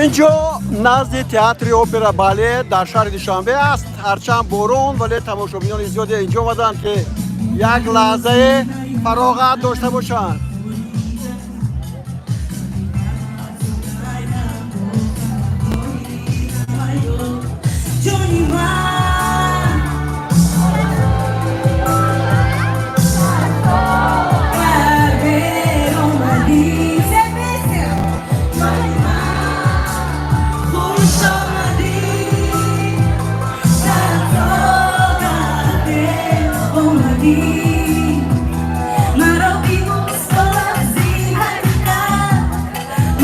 Инҷо назди театри опера балет дар шаҳри Душанбе аст. Ҳарчанд борон, вале тамошобинони зиёде инҷо омаданд, ки як лаҳзае фароғат дошта бошанд. Ҷони ман, дар беромадӣ. Все вместе. Ҷони ман, хуш омадӣ, дар соате омадӣ. Маро бибӯс бо лафзи ҳақиқат,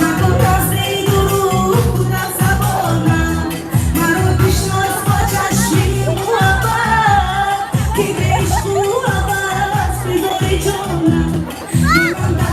макун назри дурӯғ будам забонам. Маро бишнос бо чашми муҳаббат, ки бе ишқу ҳавас бизори ҷонам. Манам.